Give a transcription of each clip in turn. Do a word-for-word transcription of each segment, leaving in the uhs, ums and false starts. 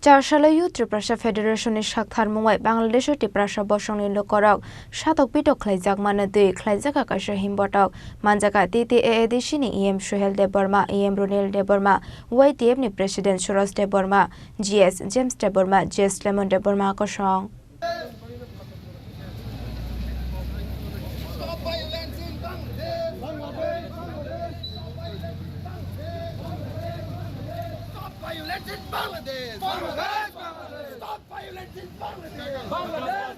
Tarsalo Youth Tiprasa Federation ni saktharmung bai Bangladesh o Tiprasa bosongni lukorok satok pitok khlaijak mano twi khlaijak kaisa himbotok manjak T T A A D C ni E M Suhel Debbarma, E M Runil Debbarma, Y T F ni President Suraj Debbarma, G S James Debbarma, G S Lemon Debbarma kosong. Stop violence in Bangladesh! Stop violence in Bangladesh! Bangladesh! Stop violence in Bangladesh! Bangladesh!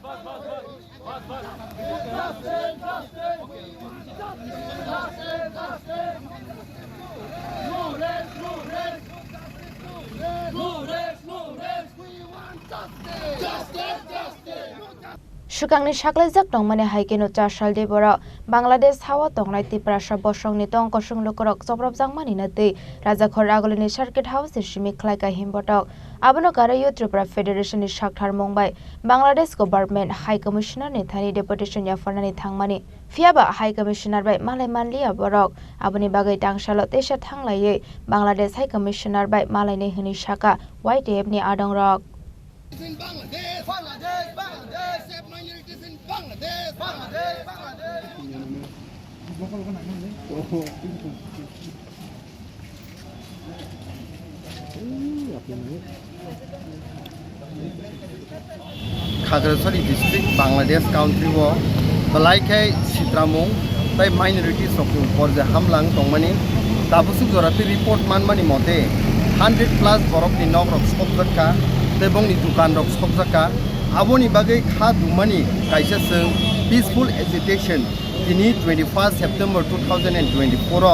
Swkangni saklaijak tongmani hai kheno char salni borok Bangladesh hao tongnai Tiprasa bosongni tong kosong lukurok chopropjakmani na twi Rajakhor Ragolini Circuit House ni simi khlaika himbotok. Abono karwi Youth Tripura Federation ni saktharmung bai Bangladesh Government High Commissioner ni thani deputation yapharnani thangmani. Phiyaba High Commissioner bai malai manliya borok. Aboni bagwi tangsalo teisa thanglaiwi Bangladesh High Commissioner bai malainai hwnwi saka Y T F ni adongrok. In Bangladesh, Bangladesh, Bangladesh, save minorities in Bangladesh, Bangladesh, Bangladesh. Khagrasari district, Bangladesh country o belai khe sitramung tei minorities rok ni upor je hamlang tongmani tabuk suk jora tei report manmani mote hundred plus borok ni nok rok sokjak kha tei bongni dukan rok sokjak kha. Aboni bagwi kha dumani kaisa chwng peaceful agitation tini twenty-first September two thousand and twenty-four o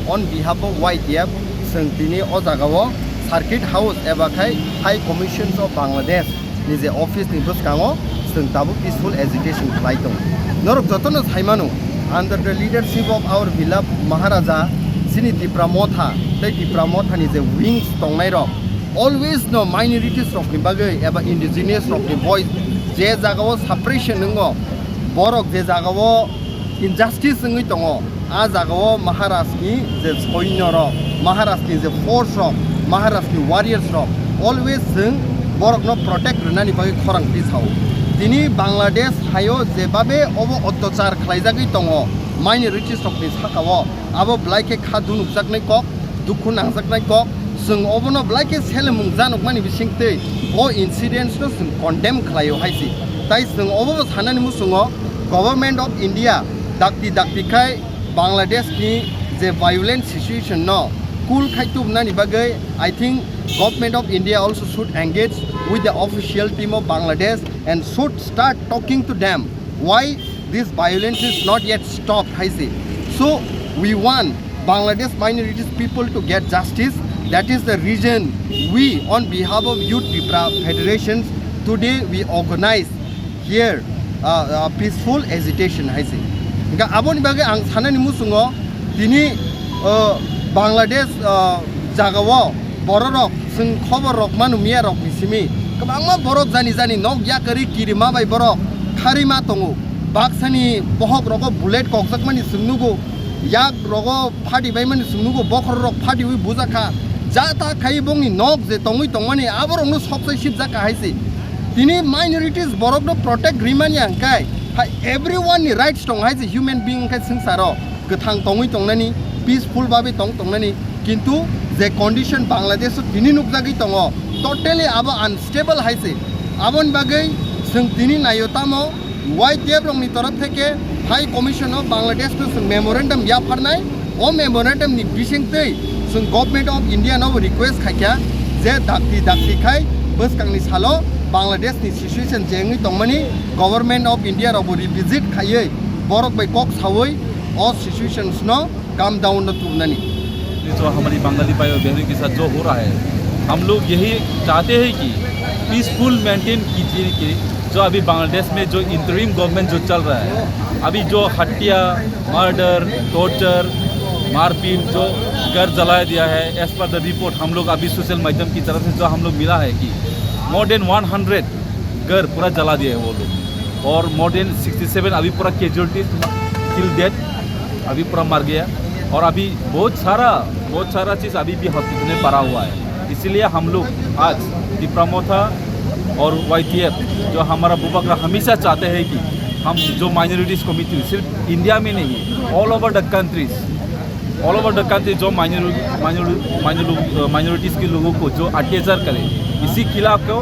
on behalf of Y T F chwng tini o jaga o Circuit House eba khai High Commission of Bangladesh ni je office ni bwskango chwng tabuk peaceful agitation khlai tongo. Norok jotono sai mano, under the leadership of our beloved Maharaja, chini Tipra Motha tei Tipra Motha ni je wings tongnai rok, always no minorities rok ni bagwi eba indigenous rok ni voice je jaga o suppression wngo, borok je jaga o injustice wngwi tongo, a jaga o Maharaj ni je soinyo rok, Maharaj ni je force rok, Maharaj ni warriors rok always chwng borok no protect rwnani bagwi khorang tisao. Tini Bangladesh hayo jebabe obo otyachar khlaijagwi tongo minorities rok ni saka o, abo belai khe kha dunukjaknai kok, dukhu nangjaknai kok, chwng obono belai khe selemung janukmani bisingtwi o incidents no chwng condemn khlaio hai se. Tai chwng obo bo sanani muchungo Government of India dakti dakti khai Bangladesh ni je violent situation no cool khai tubunani bagwi, I think Government of India also should engage with the official team of Bangladesh and should start talking to them. Why this violence is not yet stopped, hai se. So we want Bangladesh minorities people to get justice. That is the reason we, on behalf of Youth Tipra Federations, today we organize here, uh, uh, peaceful agitation, hai se. Hingke aboni bagwi ang sanani muchungo tini, uh, Bangladesh, uh, jagao bororok chwng khobor rok manu miya rok ni simi kwbangma borok jani jani nok yakarwi kirima bai borok kharwi ma tongo. Baksani bohok rogo bullet kokjakmani chwng nugo, yak rogo phati baimani chwng nugo, bokhorok phatiwi bujak kha. Jata khai bongni nok je tongwi tongmani aborokno soksai sibjak kha hai se. Tini minorities borokno protect rimani ang kai, hai everyone ni rights tong hai se, human being khai swngcharo kwthang tongwi tongnani, peaceful babe tong tongnani, kintu je condition Bangladesh o tini nukjagwi tongo, totally abo unstable hai se. Aboni bagwi chwng tini naio tamo Y T F rokni torof theke High Commission of Bangladesh no chwng memorandum yapharnai. O memorandum ni bisingtwi chwng Government of India no bo request khaikha je dakti dakti khai bwskangni salo Bangladesh ni situation je wngwi tongmani Government of India rok bo revisit khaiwi borok bai kok sawi o situations no calm down no tubunani. जो हमारी बंगाली भाई और बहनों के साथ जो हो रहा है, हम लोग यही चाहते हैं कि पीसफुल मेंटेन कीजिए कि जो अभी बांग्लादेश में जो इंटरिम गवर्नमेंट जो चल रहा है, अभी जो हत्या, मर्डर, टॉर्चर, मारपीट जो घर जलाया दिया है, as per the report हम लोग अभी सोशल माध्यम की तरफ से जो हम लोग मिला है कि मोर देन वन हंड्रेड घर पूरा जला दिया है वो लोग, और मोर देन सिक्सटी सेवन अभी पूरा कैजुअलिटीज टिल डेथ अभी पूरा मर गया, और अभी बहुत सारा, बहुत सारा चीज़ अभी भी हॉस्पिटल में पड़ा हुआ है। इसीलिए हम लोग आज तिपरा मोथा और वाईटीएफ, जो हमारा बुबाग्रा हमेशा चाहते हैं कि हम जो माइनॉरिटीज कम्युनिटी सिर्फ इंडिया में नहीं, all over the countries, all over the country जो माइनॉरिटीज के लोगों को जो अत्याचार करे, इसी खिलाफ को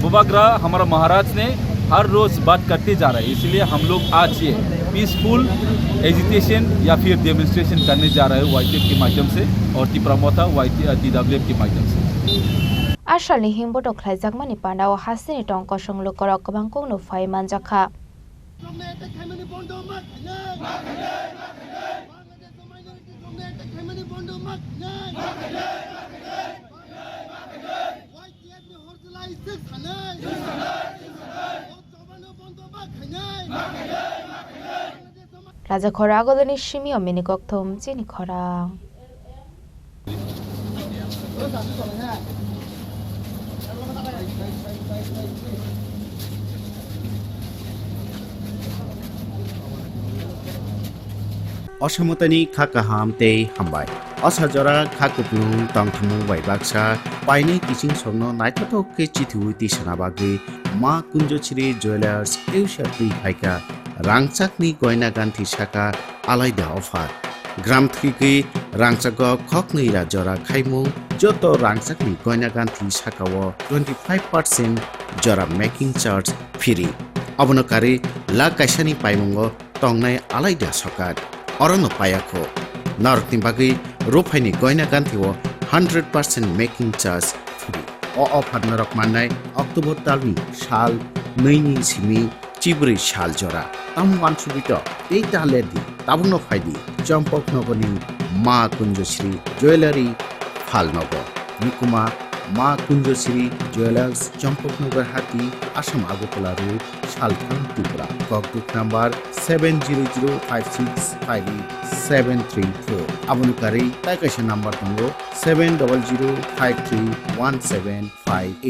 बुबाग्रा हमारा महाराज ने हर रोज बात करते जा रहा है। इसलिए हम लोग आज ये पीसफुल एजिटेशन या फिर डेमोन्स्ट्रेशन करने जा रहे हैं वाईटीएफ के माध्यम से और तिपरा मोथा वाईटी टीडब्ल्यूएफ के माध्यम से। Asalni himboto khlaijakmani pandao hasteni tong kosong lukorok kwbang kokno phai manjakha. Raja khoro agulini simio mini kokthum chini khorang. Osamotani kha kaham tei hambai. Osa jora kha kupulung tongthumung bai baksa painai kiching songno naithothok khe chithiwi tisana bagwi Ma Kunjochiri Jewelers eusa twi phaikha. Rangchakni goina ganthi saka alaida offer. Gram thwigwi rangchago khoknwi ra jora khaimung joto rangchakni goina ganthi sakao twenty five percent jora making charge free. Abono karwi lakh kaisani paimungo tongnai alaida sokat. Orono payakho. Norokni bagwi ruphaini goina ganthio hundred percent making charge free. O offer norok mannai October talni sal nwini simi chibrwi sal jora. Tamo wansugwi to tei ta lerdi, tabukno phaidi Champaknogorni Ma Kunjochiri Jewellery Phalnogo. Nukuma Ma Kunjochiri Jewelers, Champaknogar Hati, Assam Agartala Road, Salthang, Tripura. Kokduk number seven zero zero five six five eight seven three four. Aboni karwi tai kaisa number tongo seven double zero five three one seven five eight.